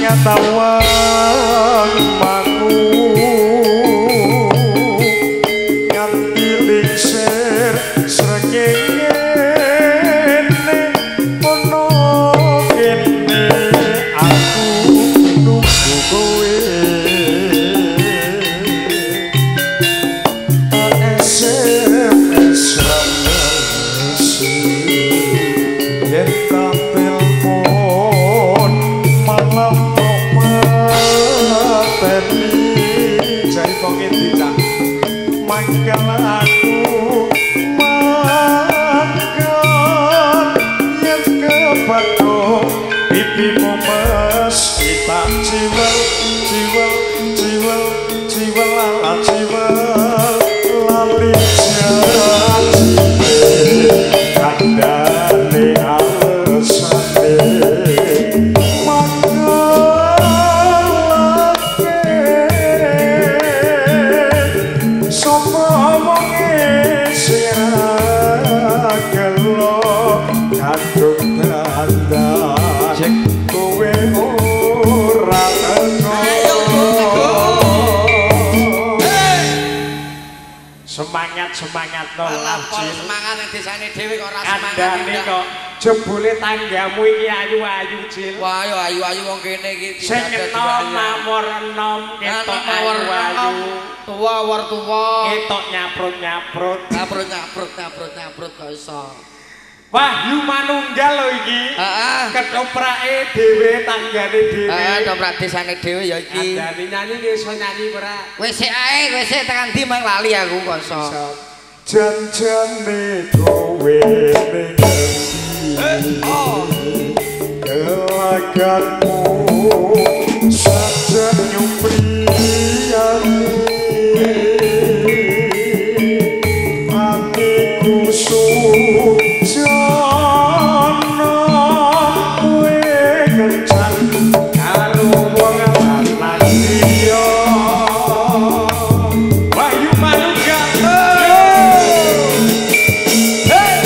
Tawang mangu nganti lingsir srengenge ana kene aku nunggu kowe SMS ramesi yen tak telepon malam mangkel aku mangkel yen kepethuk pipimu mesti tak ciwel ciwel ciwel ciwel ala ciwel lali janjine kandhane alesane kowe ora teko. Semangat semangat to Cil. Semangat ning desane dhewe kok ora semangat. Kandhane kok jebule tanggamu iki ayu-ayu Cil. Wah ayo ayu-ayu wong kene iki. Sing enom mawar enom ketok ayu-ayu. Tuwa war tuwa. Ketok nyaprut-nyaprut. Nyaprut-nyaprut nyaprut-nyaprut kok iso. Wahyu Manunggal lho iki. Heeh. Ketoprake dhewe tanggane dhewe. Heeh, ketoprak desane dhewe ya iki. Kandhane nyanyi iso nyanyi ora? Wis sik ae, wis sik tekan ndi mang lali aku kok iso. Janjane kowe ning endi? Oh. Gelagatmu saja nyupriyani. Atiku sujono kowe kencan karo wong lanang liya. Wahyu Manunggal. Hey.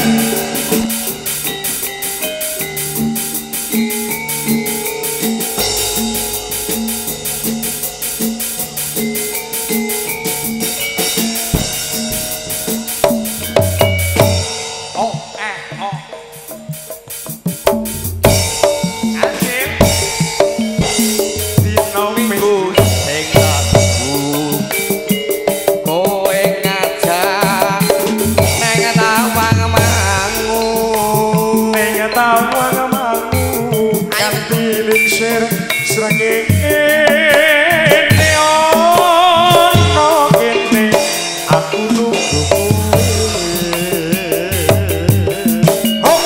Oh, eh, oh. Asil. Dino Minggu sing tunggu kowe ngajak nang Tawang Mangu. Ning Tawang Mangu kanthi lingsir srengenge ana kene aku nunggu kowe. Hop.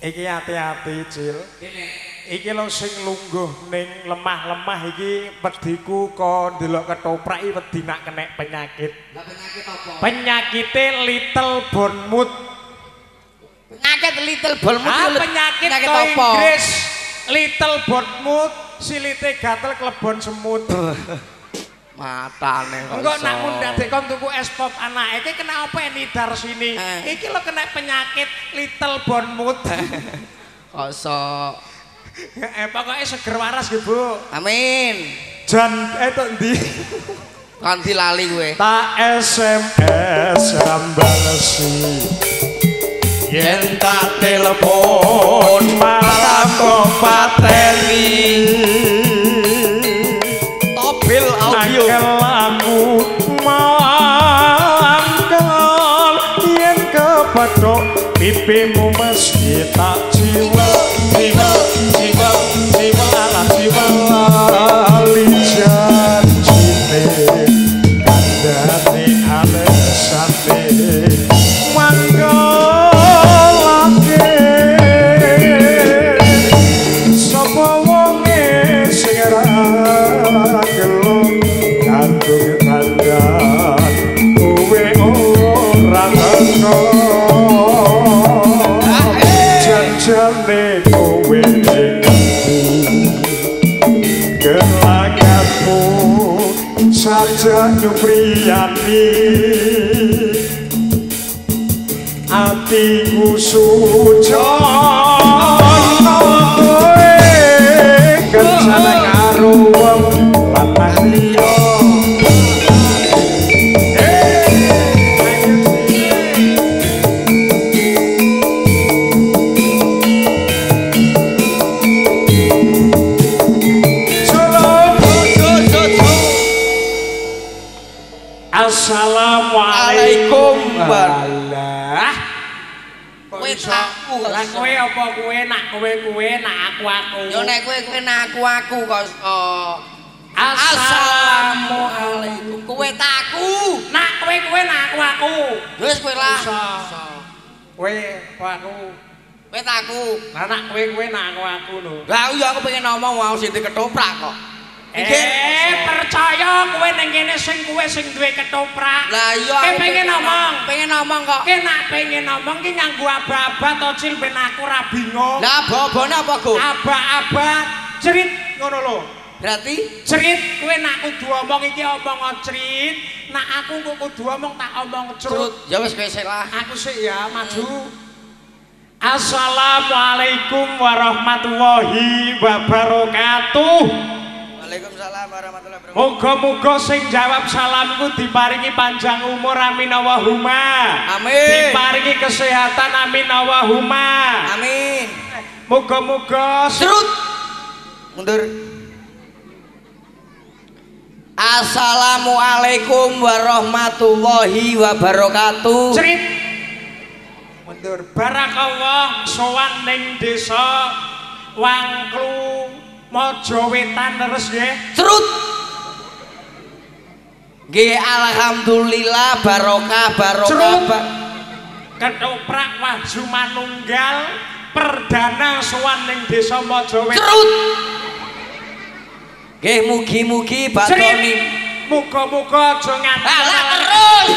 Iki ati-ati Cil. Iki lho sing lungguh ning lemah-lemah iki wediku kok ndelok ketoprak iki wedi nak kenek penyakit. Lah penyakit apa? Penyakite Little Bournemouth. Penyakit Little Bournemouth. Ah, penyakit apa? Inggris. Little Bournemouth silite gatel klebon semut. Matane kok. Engko nak mundhak kon tuku es pop anake iki kena apa Nidar sini. Iki lho kena penyakit Little Bournemouth. Kok iso. Pokoke seger waras nggih, Bu. Amin. Jan tok endi? Kanthi lali kowe. Tak SMS rambalesi. Yen tak telepon malah kok pateni. Tobil audio. Angel aku mangkel yen kepethuk pipimu mesti tak ciwel ciwel ciwel ciwel ala ciwel lali janjine kandhane alesane mangkelake sapa wonge sing ra gelo kandung tandan kowe ora teko. Janjane kowe ning gelakatmu saja nyupriyani atiku sujono kowe Sana karo wong lanang liya. Assalamualaikum. Walah. Kowe aku lah kowe apa kowe nak kowe kowe nak aku aku. Yo nek kowe kowe nak aku aku kok. Assalamualaikum. Kowe tak aku. Nak kowe kowe nak aku aku. Wis kowe lah. Kowe aku. Kowe tak aku. Lah nak kowe kowe nak aku aku lho. Lah iya aku pengen ngomong mau sing ketoprak kok. Percaya kowe ning kene sing kowe sing duwe ketoprak. Lah iya aku pengen ngomong. Pengen ngomong kok. Ki nak pengen ngomong ki nganggo aba-aba to Cil ben aku ora bingung. Lah aba-abane apa, Go? Aba-aba cerit ngono lho. Berarti cerit kowe nak kudu omong iki omong cerit, nak aku kok kudu omong tak omong cerut. Ya wis kowe sik lah. Aku sik ya maju. Assalamualaikum warahmatullahi wabarakatuh. Waalaikumsalam warahmatullahi wabarakatuh. Muga-muga sing jawab salamku diparingi panjang umur amin Allahumma. Amin. Diparingi kesehatan amin Allahumma. Amin. Muga-muga serut. Mundur. Assalamualaikum warahmatullahi wabarakatuh. Cerit. Mundur. Barakallah sowan ning desa Wangklu Mojo Wetan terus nggih. Cerut. Nggih alhamdulillah barokah barokah. Ketoprak Wahyu Manunggal perdana sowan ning desa Mojo Wetan. Cerut. Nggih mugi-mugi batoni. Muga-muga aja nganti. Lah terus.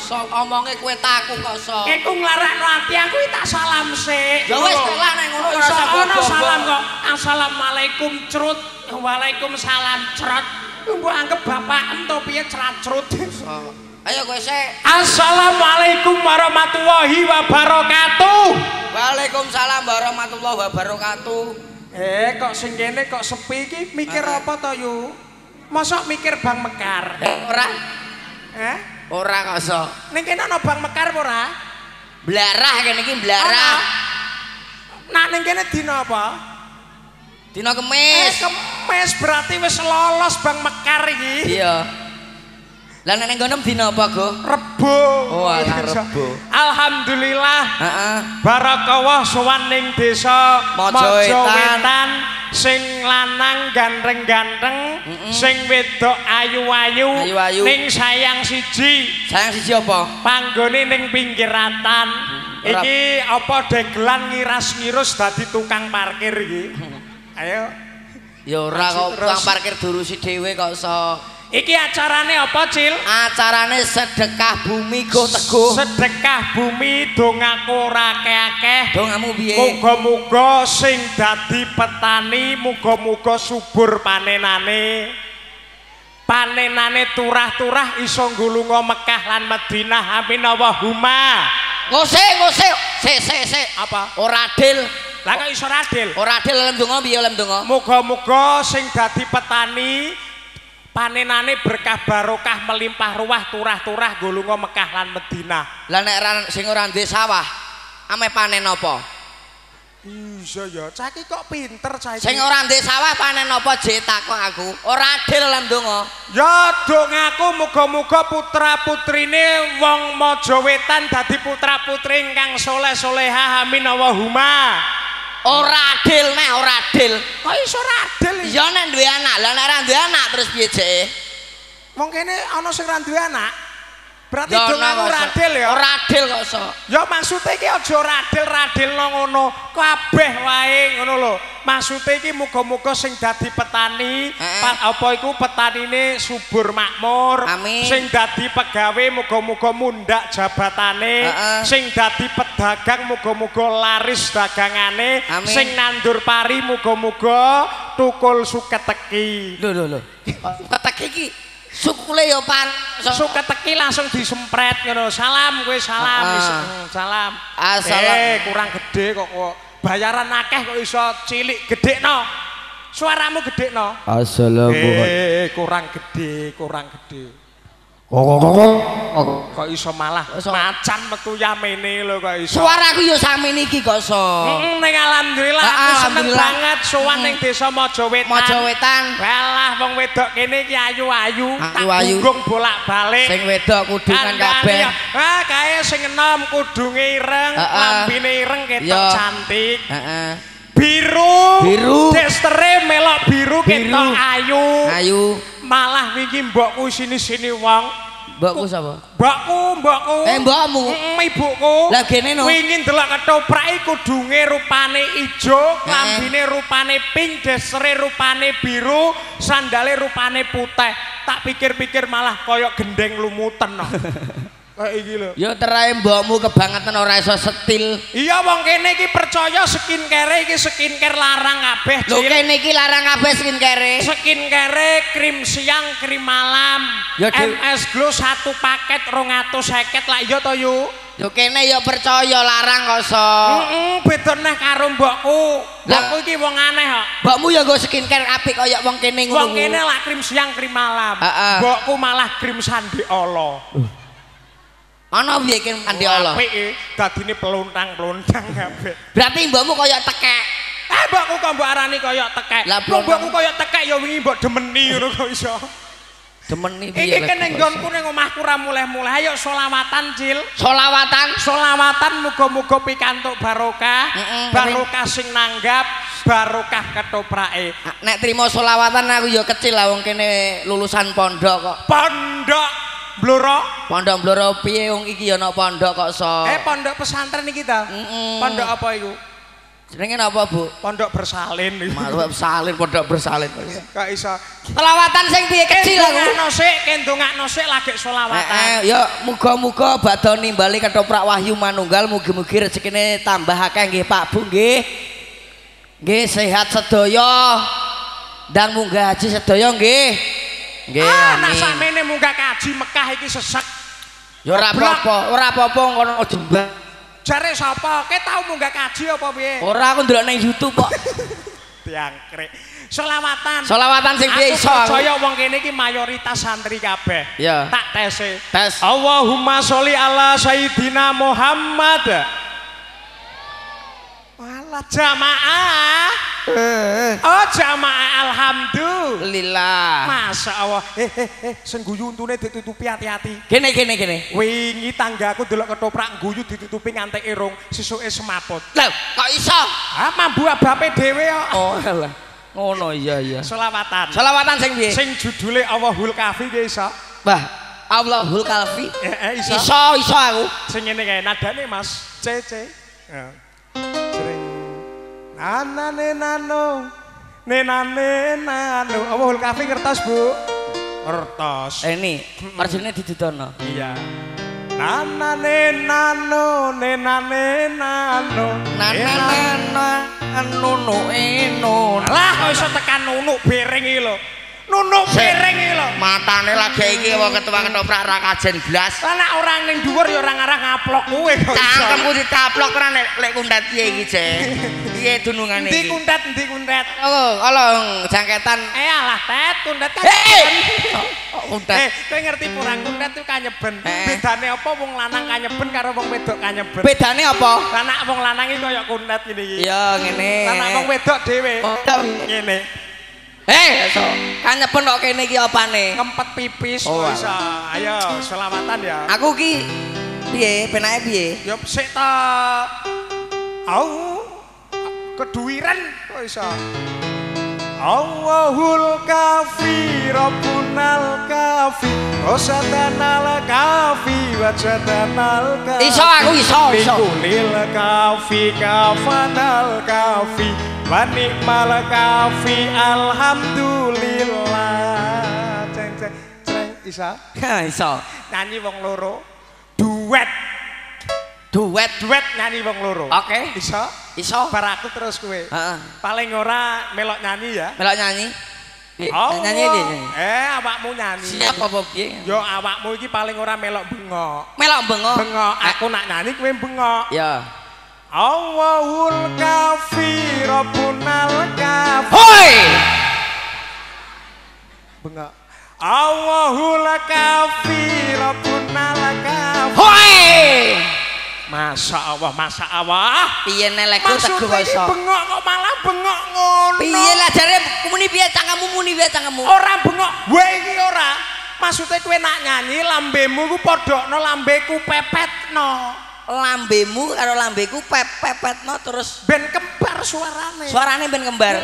Sok omonge kowe taku kok sok. Iku nglarakno ati aku tak salam sik. Ya wis lah nek ngono ora usah ono salam kok. Assalamualaikum cerut. Waalaikumsalam cerot. Mbok anggap bapakem to piye cerat-cerut. Ayo kowe sik. Assalamualaikum warahmatullahi wabarakatuh. Waalaikumsalam warahmatullahi wabarakatuh. Kok sing kene kok sepi iki mikir apa to yu? Mosok mikir Bank Mekar? Ora. Eh? Ora kok iso. Ning kene ana Bank Mekar apa ora? Blarah kene iki blarah. Nah ning kene dina apa? Dina Kemis. Kemis berarti wis lolos Bank Mekar iki. Iya. Lah nek ning kono dina apa, Go? Rebo. Oh, alah Rebo. Alhamdulillah. Heeh. Barakallah sowan ning desa Mojo Wetan sing lanang ganteng-ganteng, sing wedok ayu-ayu, ning sayang siji. Sayang siji apa? Panggone ning pinggir ratan. Iki apa dagelan ngiras-ngirus dadi tukang parkir iki. Ayo. Ya ora kok tukang parkir diurusi dhewe kok iso. Iki acarane apa, Cil? Acarane sedekah bumi go teguh. Sedekah bumi dongaku ora akeh-akeh. Dongamu piye? Muga-muga sing dadi petani muga-muga subur panenane. Panenane turah-turah iso nggulunga Mekah lan Madinah. Amin Allahumma. Ngose, ngose. Sik, sik, sik. Apa? Ora adil. Lah kok iso ora adil? Ora adil lem donga piye lem donga? Muga-muga sing dadi petani panenane berkah barokah melimpah ruah turah-turah golonga Mekah lan Madinah. Lah nek sing ora duwe sawah, ame panen apa? Iya ya, cah iki kok pinter cah iki. Sing ora duwe sawah panen apa jek takok aku. Ora adil lan ndonga. Ya dongaku muga-muga putra-putrine wong Mojo Wetan dadi putra-putri ingkang soleh-solehah amin Allahumma. Ora adil neh, ora adil. Kok iso ora adil? Ya nek duwe anak, lah nek ora duwe anak terus piye jeke? Wong kene ana sing ora duwe anak. Berarti dongaku ora adil ya? Ora adil kok iso. Ya maksude iki aja ora adil-radilno ngono. Kabeh wae ngono lho. Maksude iki muga-muga sing dadi petani, apa iku petanine subur makmur, sing dadi pegawe muga-muga mundhak jabatane, sing dadi pedagang muga-muga laris dagangane, sing nandur pari muga-muga tukul suketeki. Lho lho lho. Keteki iki sukule ya pan. Suketeki langsung disempret ngono. Salam kowe salam. Salam. Assalam. Kurang gede kok kok. Bayaran akeh kok iso cilik gedhekno. Suaramu gedhekno. Assalamualaikum. Kurang gede, kurang gede. Kok iso malah macan metu yamene lho kok iso. Suaraku ya samene iki kok iso. Ning alhamdulillah aku seneng banget sowan ning desa Mojowetan. Mojowetan. Walah wong wedok kene iki ayu-ayu, tak gunggung bolak-balik. Sing wedok kudungan kabeh. Ah kae sing enom kudunge ireng, lambene ireng ketok cantik. Heeh. Biru, biru. Destere melok biru ketok ayu. Ayu. Malah wingi mbokku sini-sini wong. Mbokku sapa? Mbokku, mbokku. Mbokmu. Ibuku. Lah gene no. Wingi ndelok ketoprak kudunge rupane ijo, klambine rupane pink, desere rupane biru, sandale rupane putih. Tak pikir-pikir malah koyok gendeng lumuten no. Kayak iki lho. Ya terae mbokmu kebangetan ora iso setil. Iya wong kene iki percaya skincare iki skincare larang kabeh. Lho kene iki larang kabeh skincare. Skincare krim siang, krim malam. Ya, MS Glow satu paket 250 lah iya to yu. Lho kene ya percaya larang kok so. Heeh, beda neh karo mbokku. Mbokku iki wong aneh kok. Mbokmu ya nggo skincare apik kaya wong kene ngono. Wong kene lah krim siang, krim malam. Mbokku malah krim sandi ala. Ana piye kene sandi ala? Apik e, dadine peluntang-peluntang kabeh. Berarti mbokmu kaya tekek. Mbokku kok mbok arani kaya tekek. Mbokku kaya tekek ya wingi mbok demeni ngono kok iso. Demeni piye? Iki kene nggonku ning omahku ra muleh-muleh. Ayo selawatan, Cil. Selawatan, selawatan muga-muga pikantuk barokah. Barokah sing nanggap, barokah ketoprake. Nek trimo selawatan aku ya kecil lah wong kene lulusan pondok kok. Pondok Blora. Pondok Blora piye wong iki ya ana pondok kok so. Pondok pesantren iki ta? Pondok apa iku? Jenenge napa, Bu? Pondok bersalin iku. Malah bersalin, pondok bersalin. Kok iso. Selawatan sing piye kecil aku. Kendongakno sik, kendongakno sik lagi selawatan. Ya muga-muga badhe nimbali ketoprak Wahyu Manunggal, mugi-mugi rezekine tambah akeh nggih Pak Bu nggih. Nggih sehat sedaya. Ndang munggah haji sedaya nggih. Nggih. Anak sakmene munggah kaji Mekah iki sesek. Ya ora apa-apa, ora apa-apa ngono jembah. Jare sapa? Kowe tau munggah kaji apa piye? Ora, aku ndelok ning YouTube kok. Diangkrik. Selawatan. Selawatan sing piye iso aku. Percaya wong kene iki mayoritas santri kabeh. Ya. Tak tese. Tes. Allahumma sholli ala Sayyidina Muhammad. Walah jamaah. Oh jamaah alhamdulillah. Masya Allah. Sing guyu untune ditutupi hati-hati. Gene gene gene. Wingi tanggaku delok ketoprak guyu ditutupi ngantek irung, sesuke semaput. Lho, kok iso? Ah mambu abape dhewe kok. Oh alah. Ngono iya iya. Selawatan. Selawatan sing piye? Sing judule Allahul Kafi ki iso. Wah, Allahul Kafi. Iso. Iso iso aku. Sing ngene kae nadane Mas. C C. Ya. Nanane nano, nenane nano. Allahul Kafi ngertos Bu? Ngertos. Ini arjune didudono. Iya. Nanane nano, nenane nano. Nanane nano eno. Lah kok iso tekan nunuk bereng iki lho. Nunuk bereng iki lho. Matane lagi iki wong ketua ketoprak ra kajen blas. Lah nek ora ning dhuwur ya ora ngarah ngaplok kowe kok iso. Cangkemku ditaplok ora nek lek kuntet piye iki, Jek. Piye dunungane iki? Endi kuntet, endi kuntet? Oh, ala jangketan. Alah tet, kuntet kan. Kuntet. Kowe ngerti ora kuntet itu kanyeben. Bedane apa wong lanang kanyeben karo wong wedok kanyeben? Bedane apa? Lah nek wong lanang iki kaya kuntet ngene iki. Iya, ngene. Lah nek wong wedok dhewe ngene. So, kanyeben kok kene iki apane? Ngempet pipis kok iso. Ayo selawatan ya. Aku ki piye? Penake piye? Ya sik ta. Au. Keduwiran kok iso. Allahul Kafi, Rabbunal Kafi, Rosatanal Kafi, Wajatanal Kafi. Iso aku iso iso. Kulil Kafi, Kafanal Kafi, wa ni'mal Kafi, alhamdulillah. Ceng ceng ceng iso. Ha iso. Nyanyi wong loro. Duet. Duet duet nyanyi wong loro. Oke. Iso? Iso. Bar aku terus kowe. Heeh. Paling ora melok nyanyi ya. Melok nyanyi. Nyanyi piye? Awakmu nyanyi. Siap apa piye? Yo awakmu iki paling ora melok bengok. Melok bengok. Bengok. Aku nak nyanyi kowe bengok. Ya. Allahul kafi rabbunal kafi. Hoi. Bengak. Allahul kafi rabbunal kafi. Hoi. Masya Allah, Masya Allah. Piye nelekku Teguh kok iso. Bengok kok malah bengok ngono. Piye lah jare muni piye cangkemmu, muni piye cangkemmu. Ora bengok, kowe iki ora. Maksude kowe nak nyanyi lambemu ku padhakno lambeku pepetno. Lambemu karo lambeku pepetno terus ben kembar suarane. Suarane ben kembar.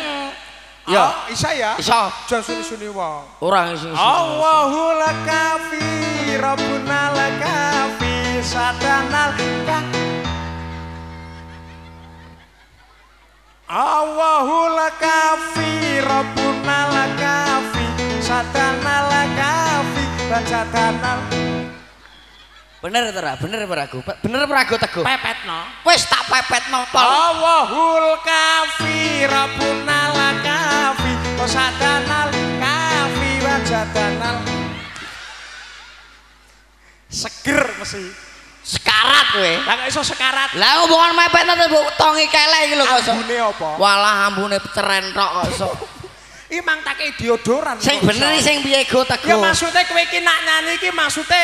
Ya, oh, isa ya? Iso. Aja suni-suni wong. Ora sing. Allahul kafi rabbunal kafi satanal ka. Allahul kafi rabbunal kafi satanal kafi bacatanal. Bener ta ora? Bener ora aku? Bener ora aku Teguh? Pepetno. Wis tak pepetno pol. Allahul kafi rabbunal kafi satanal kafi wajadanal. Seger mesti. Sekarat kowe. Lah kok iso sekarat? Lah omongan mepetno terus mbok tongi kelek iki lho kok iso. Ambune apa? Walah ambune ceren tok kok iso. Iki mang tak deodoran. Sing bener sing piye go Teguh? Ya maksude kowe iki nak nyanyi iki maksude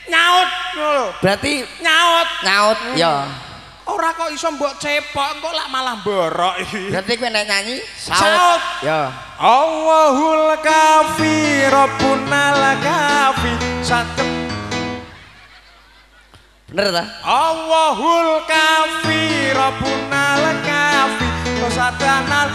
nyaut ngono lho. Berarti nyaut. Nyaut ya. Ora kok iso mbok cepok engko lak malah mborok iki. Berarti kowe nek nyanyi saut. Ya. Allahul kafi rabbunal kafi satu. Bener ta? Allahul kafi rabbunal kafi satanal.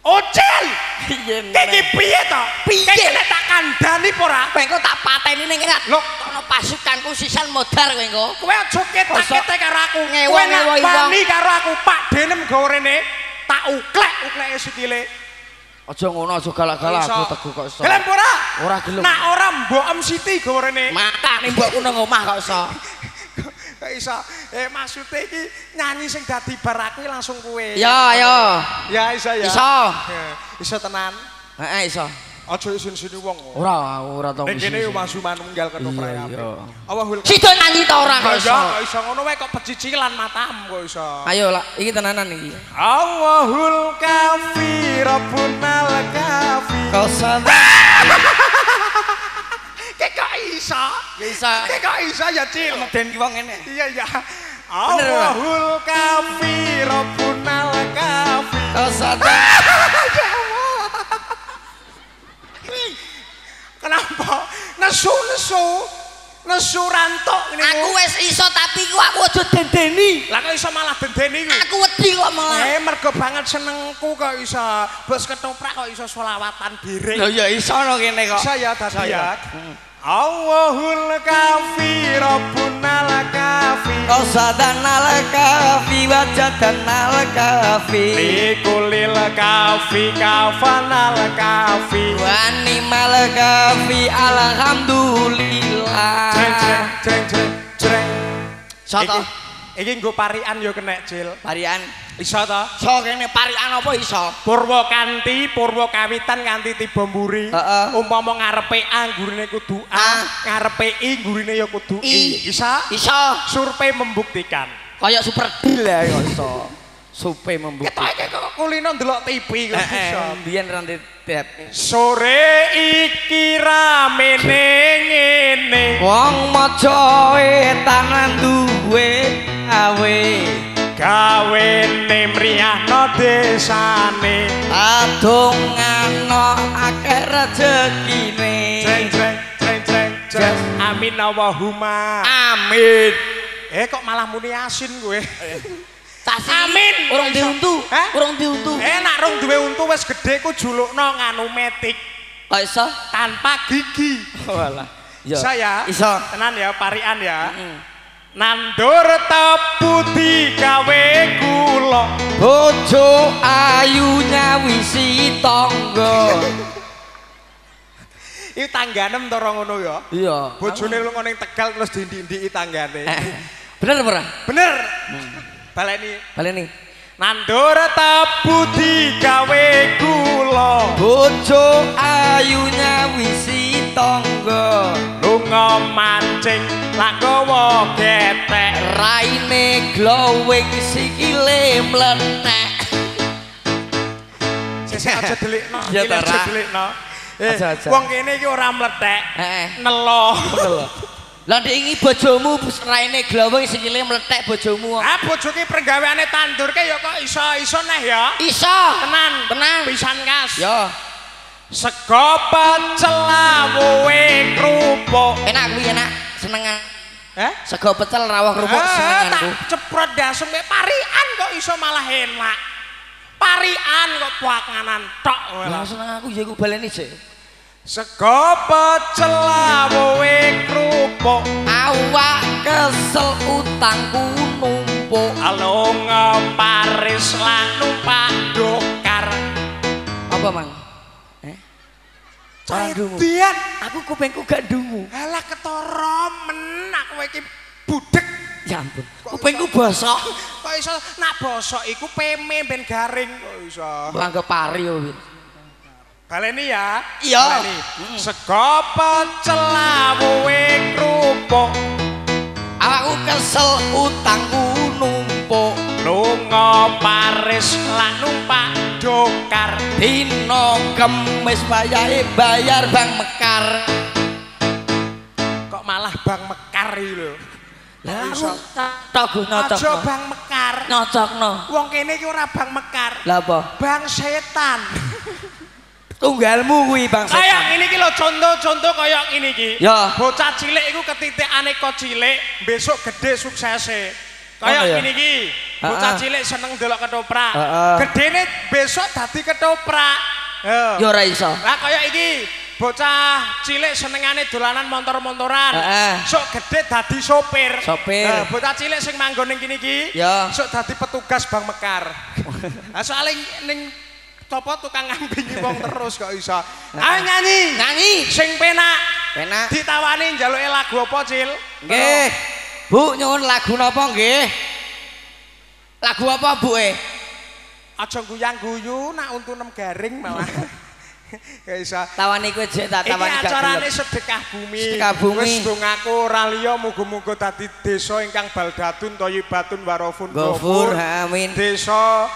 Ocel. Piye iki piye to? Piye nek tak kandhani apa ora? Kowe engko tak pateni ning kene. Lho, ana pasukanku sisan modar kowe engko. Kowe aja ketak-ketek karo aku. Kowe nek wani karo aku Pak Denem gawe rene tak uklek-ukleke sikile. Aja ngono, aja galak-galak aku Teguh kok iso. Gelem ora? Ora gelem. Nak ora mbok Em Siti gawe rene. Makane mbokku nang omah kok iso. Kok iso? Maksude iki nyanyi sing dadi bar aku langsung kowe. Ya, ya. Ya iso ya. Iso. Iso tenan. Heeh, iso. Aja isin-isini wong. Ora, ora tau. Ning kene masuk manunggal ketoprak kabeh. Allahul. Sida nyanyi ta ora kok iso. Kok iso ngono wae kok pecicilan matamu kok iso. Ayo lah, iki tenanan iki. Allahul kafi rabbunal kafi. Kosan. Kok iso? Iso. Kok iso ya, Cil? Meden ki wong ngene. Iya, iya. Allahul kafi rabbunal kafi. Kosan. Kenapa? Nesu-nesu. Nesu rantok ngene. Aku wis iso tapi ku aku aja dendeni. Lah kok iso malah dendeni kuwi? Aku wedi kok malah. Mergo banget senengku kok iso. Bos ketoprak kok iso selawatan diri. Lho ya iso no kene kok. Iso ya dadi ya. Allahul kafi rabbunal kafi. Qasadanal kafi wajadanal kafi. Likulil kafi kafanal kafi. Wanimal kafi alhamdulillah. Jreng jreng jreng jreng jreng. Soto. Iki nggo parikan ya kenek, Cil. Parikan. Iso ta? Iso kene parikan apa iso? Purwa kanthi purwa kawitan kanthi tiba mburi. Heeh. Umpama ngarepe A nggurine kudu A, ngarepe I nggurine ya kudu I. Iso? Iso. Survei membuktikan. Kayak super deal ya kok iso. Survei membuktikan. Ketoke kok kulino ndelok TV kok iso. Biyen ra tep. Sore iki ramene ngene. Wong maca etan duwe awe. Gawene mriyahno desane. Adongano akeh rezekine. Jreng jreng jreng jreng jreng. Amin Allahumma. Amin. Kok malah muni asin kowe. Amin. Urung diuntu. Urung diuntu. Nak rung duwe untu wis gedhe ku julukno nganu metik. Kok iso? Tanpa gigi. Walah. Iso ya? Iso. Tenan ya parikan ya. Nandur tebu digawe kula. Bojo ayu nyawisi tangga. Iki tangganem to ora ngono ya? Iya. Bojone lunga ning Tegal terus dindiki tanggane. Bener ora? Bener. Baleni. Baleni. Nandur tebu digawe kula. Bojo ayu nyawisi tangga. Lunga mancing lak gawa getek. Raine glowing sikile mletek. Sesuk aja delikno, aja delikno. Wong kene iki ora mletek. Nelo. Lah ndek iki bojomu raine glowing sikile mletek bojomu. Ah bojoke penggaweane tandur ke ya kok iso-iso neh ya. Iso. Tenan. Tenan. Pisan kas. Ya. Sego pecel lawuhe krupuk. Enak kuwi enak, senengan. Eh? Sego pecel rawuh krupuk senenganku. Tak ceprot dasem parian kok iso malah enak. Parian kok panganan tok. Lah seneng aku ya iku baleni sik. Sego pecel lawuhe krupuk. Awak kesel utangku numpuk. Lunga Paris lan numpak dokar. Apa mang? Caidian, aku kupingku gak dungu. Alah ketara men aku iki budek. Ya ampun. Kupingku bosok. Kok iso nak bosok iku peme ben garing kok iso. Anggap pari yo. Baleni ya. Iya. Sego pecel lawuhe krupuk. Awakku kesel utangku numpuk. Lunga Paris lan numpak dokar. Dino Kemis wayahe bayar Bank Mekar. Kok malah Bank Mekar iki lho. Lah iso tok nyocokno. Aja Bank Mekar. Nyocokno. Wong kene iki ora Bank Mekar. Lah apa? Bank setan. Tunggalmu kuwi Bank setan. Kaya ngene iki lho contoh-contoh kaya ngene iki. Ya. Bocah cilik iku ketitikane kok cilik, besok gede suksese. Kaya ngene iki. Bocah cilik seneng delok ketoprak. Gedene besok dadi ketoprak. Ya ora iso. Lah kaya iki, bocah cilik senengane dolanan montor-montoran. Sok gede dadi sopir. Sopir. Bocah cilik sing manggon ning kene iki, sok dadi petugas Bank Mekar. Lah soalé ning topo tukang ngampingi wong terus kok iso. Ayo nyanyi. Nyanyi sing penak. Penak. Ditawani njaluke lagu apa, Cil? Nggih. Bu nyuwun lagu napa nggih? Lagu apa Bu e? Aja guyang-guyu nak untu nem garing malah. Gak iso. Tawani kowe jek tak tawani. Iki acarane sedekah bumi. Sedekah bumi. Wis dongaku ora liya muga-muga dadi desa ingkang baldatun thayyibatun warafun ghafur. Amin. Desa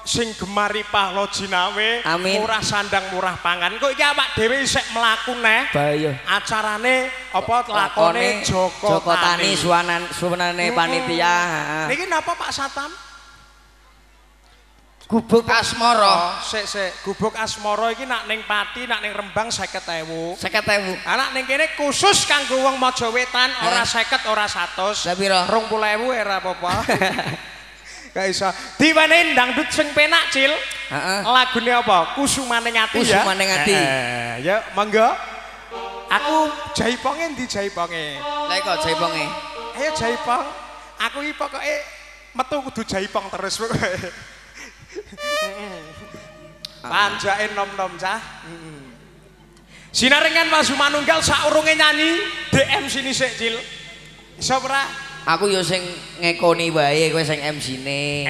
sing gemari pahla jinawe, murah sandang murah pangan. Kok iki awak dhewe isih mlaku neh. Bahaya. Acarane apa lakone Joko Tani suwanane panitia. Niki napa Pak Satam? Gubuk Asmara. Sik sik, Gubuk Asmara iki nak ning Pati, nak ning Rembang 50.000. 50.000. Ah nak ning kene khusus kanggo wong Maja Wetan ora 50 ora 100. Lah pira? 20.000 ora apa-apa. Gak iso. Diwenehi dangdut sing penak, Cil. Heeh. Lagune apa? Kusumaning Ati ya. Kusumaning Ati. Ya, monggo. Aku jaiponge ndi jaiponge? Lah kok jaiponge? Ayo jaipong. Aku iki pokoke metu kudu jaipong terus pokoke. Panjake nom-nom cah. Sinarengan Wahyu Manunggal saurunge nyanyi DM sini sik, Cil. Iso ora? Aku yo sing ngekoni wae, kowe sing MC-ne.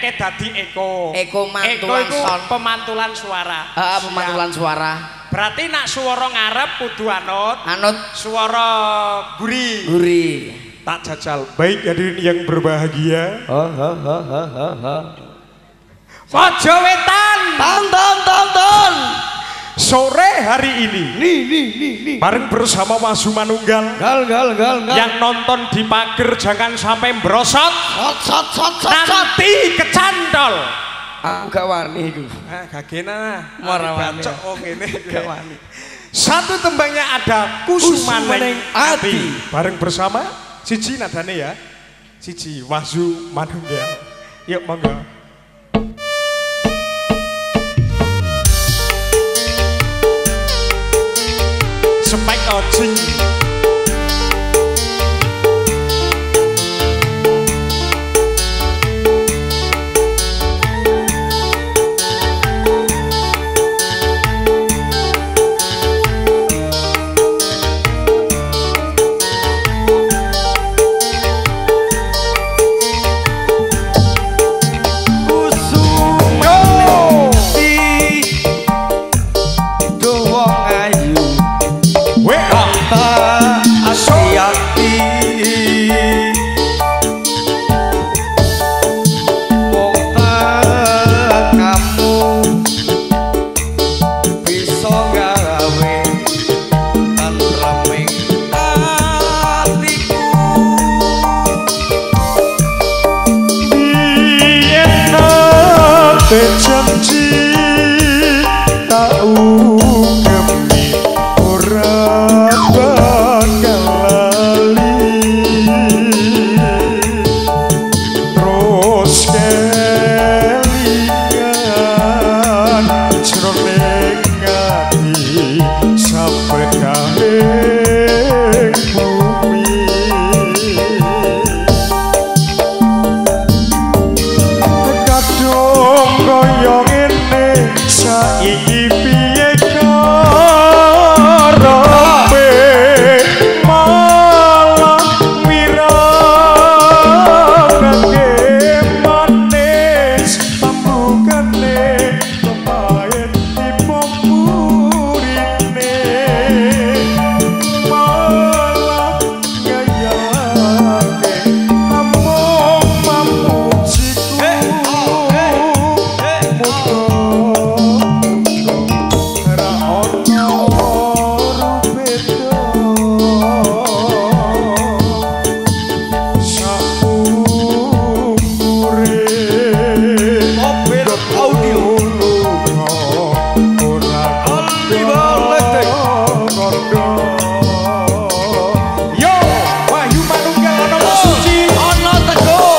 Ke dadi eko. Eko mantulan eko iku pemantulan suara. Heeh, pemantulan suara. Berarti nak suara ngarep kudu anut. Anut suara guri. Guri. Tak jajal. Baik hadirin yang berbahagia. Ha ha ha ha ha. Mojo Wetan. Ton ton ton ton. Sore hari ini nih bareng bersama Wahyu Manunggal. Gal gal gal gal. Yang nonton di pagar jangan sampai merosot. Sot sot sot sot. Nanti kecantol. Aku gak wani iku. Ah gagena. Ora wani. Bacok wong ngene gak wani. Satu tembangnya ada Kusumaning Ati. Bareng bersama siji nadane ya. Siji Wahyu Manunggal. Yuk monggo. Spek ojing. Wong ayu. ing bumi kadung kaya ngene saiki piye karepe malah mirangake manis pambukane kepaet tipe murine malah ngayalake amung pamujiku muga ora ono rubeda saumure Mobil audio ora Oliver kondo. Yo Wahyu Manunggal ana Suci Ana Teguh.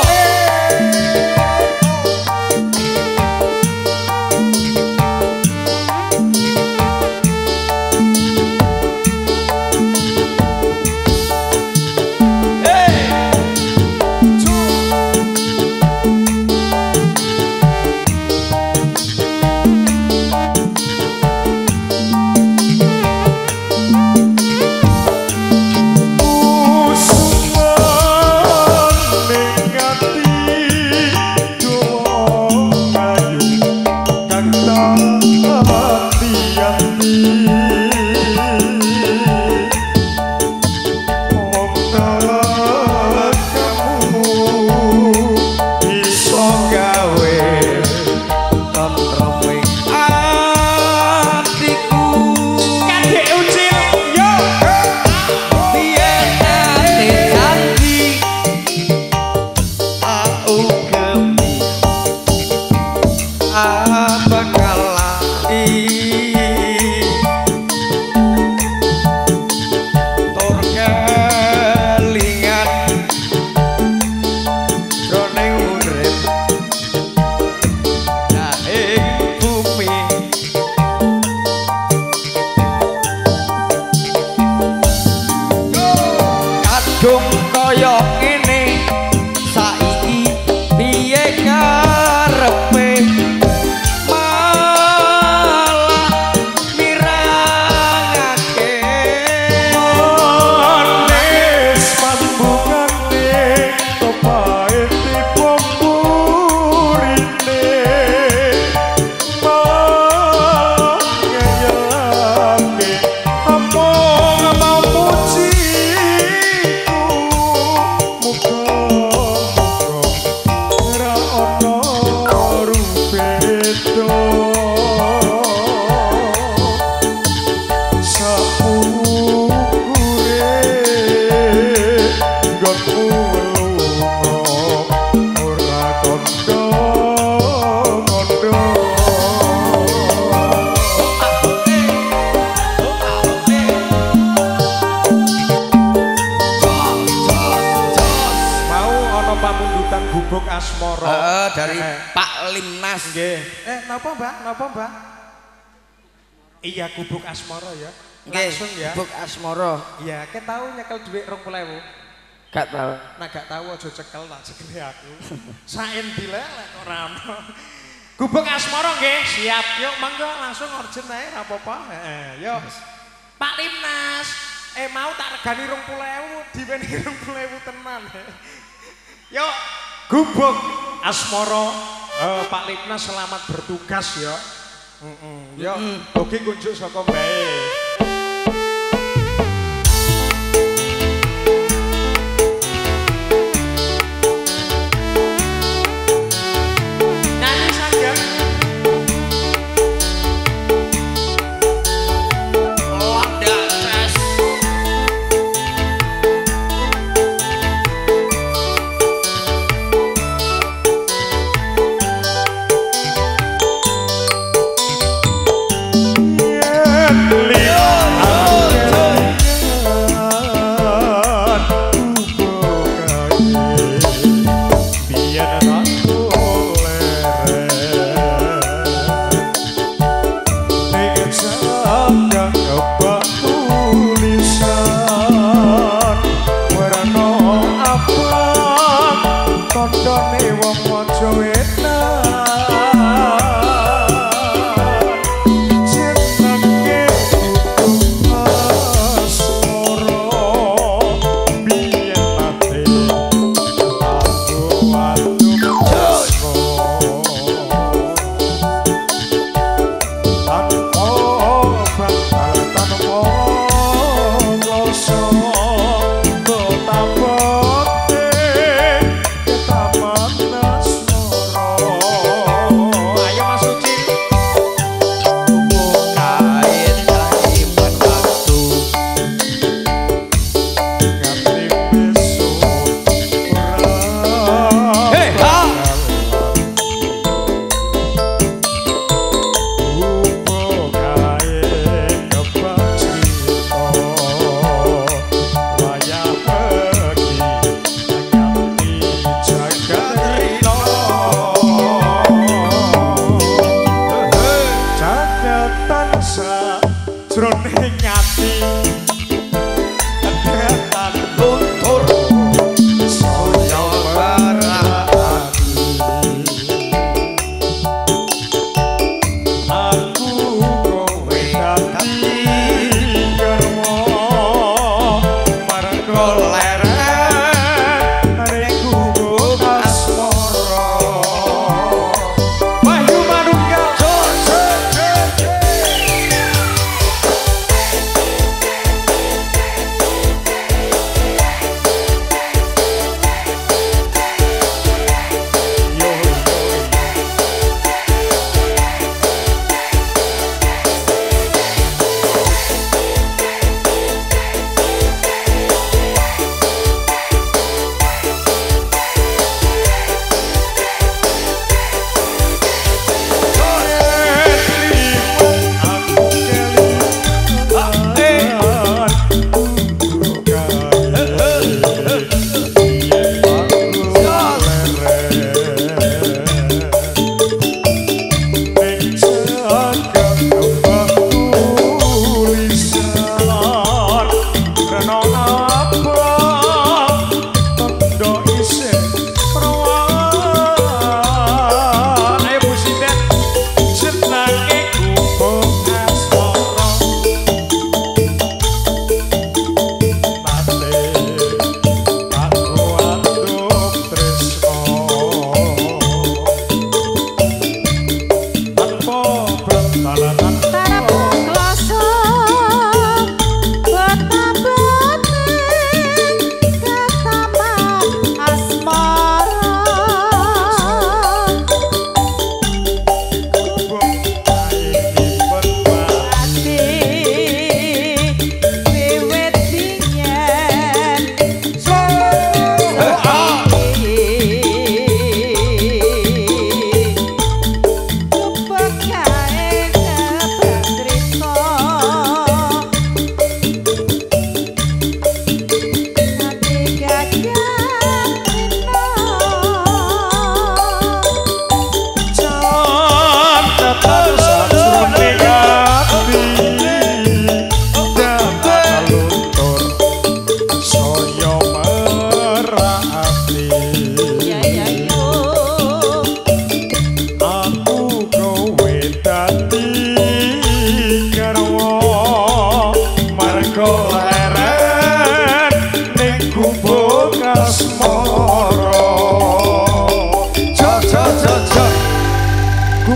Usuman ing ati dawa kayu kang ati-ati wong kamu iso gawe tentreming atiku Kadek Ucil yo yen ate janji au gemi bakal lali tur kelingan jroning urip ing bumi kadung kaya ngene saiki piye karepe malah mirangake manis pambukane kepaet tipe murine malah ngayalake amung pamujiku muga-muga ora ono rubeda saukure nggonmu lunga ora kondo kondo. Mau ana pamundutan gubuk asmara. Heeh, dari Pak Limnas. Nggih. Napa Mbak? Napa Mbak? Iya, gubuk asmara ya. Nggih, Langsung ya. Gubuk asmara. Iya, ke tau nyekel dhuwit 20.000. Gak tau. Nah gak tau aja cekel tak cekeli aku. Saen dilelek ora ono. Gubuk asmara nggih, siap. Yuk monggo langsung urgent ae ora apa-apa. Heeh, yuk. Pak Limnas, mau tak regani 20.000, diweni 20.000 tenan. Yuk, gubuk asmara. Pak Limnas selamat bertugas ya. Yuk, oke kunjuk saka mbae. Nyanyi saged. Landak ces. Yen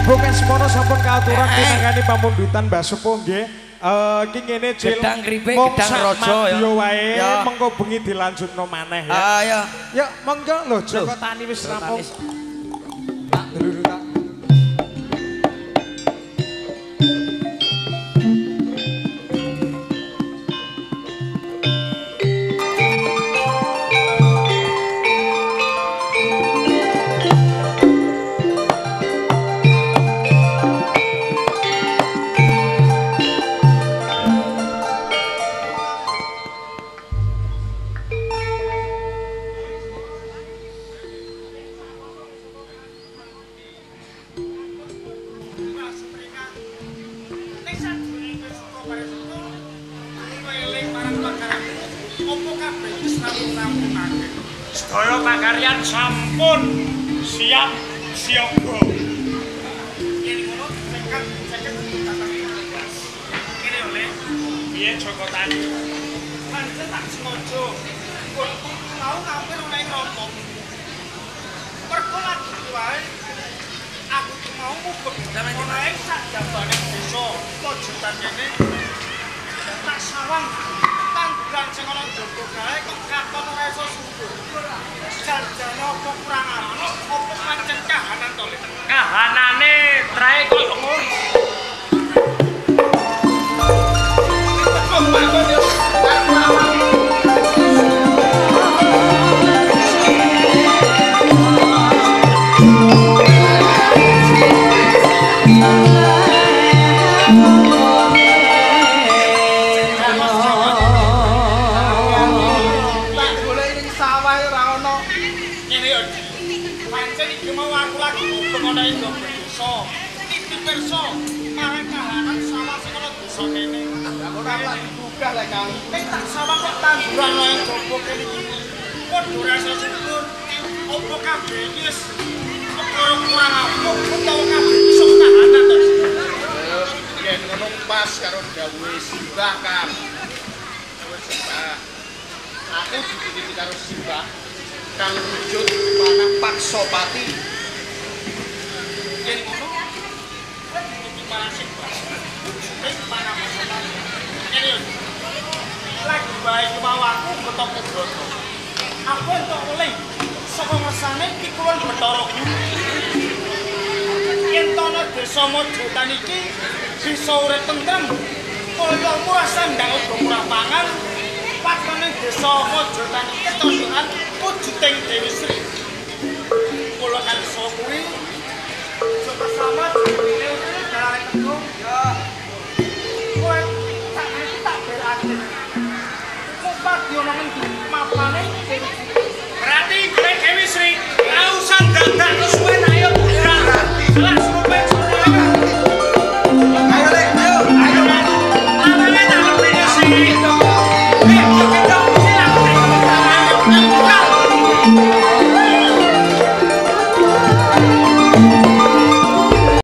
Ibu Kasmono sampun kaaturan pinangkani pamundutan Mbah Sepuh nggih. Iki ngene Cil. Gedang kripik, gedang raja ya. Wae mengko bengi dilanjutno maneh ya. Ayo. Ya monggo lho Joko Tani wis rampung. Tak dulu tak. Sedaya pakaryan sampun siap siaga. Yen ngono seket kene oleh piye Joko Tani. Pancen tak sengaja nggonku mau ngampir oleh rompok. Mergo lagi wae aku mau mubeng ana ing sak jabane desa Mojotan kene. Tak sawang tanduran sing ana njaba kae kok katon ora iso subur. Jan-jane apa kurang apik apa pancen kahanan to le. Kahanane trae koyo ngono. Nek tak sawang kok tanduran wae jaba kene iki. Padha ora iso syukur. Apa kabeh iki wis perkara kurang apik utawa kabeh iso kahanan to. Yen ngono pas karo dawuhe Simbah, Kang. Dawuhe Simbah. Aku dititipi karo Simbah kang wujud panah Paksopati. Yen ngono kowe dititipi marang Simbah. Wujude panah Paksopati. Ngene yo. Lagi bae mau aku betok Broto. Aku entuk oleh saka ngersane Ki Kulon Bathara Guru. Yen ana desa Mojotan iki bisa urip tentrem, kaya murah sandang uga murah pangan, patene desa Mojotan iki tondokan wujuding Dewi Sri. Kula kalisa kuwi bersama dhewe dalane tegung ya. Kowe tak ngerti tak berarti. Berarti Dewi Sri ora usah dadak.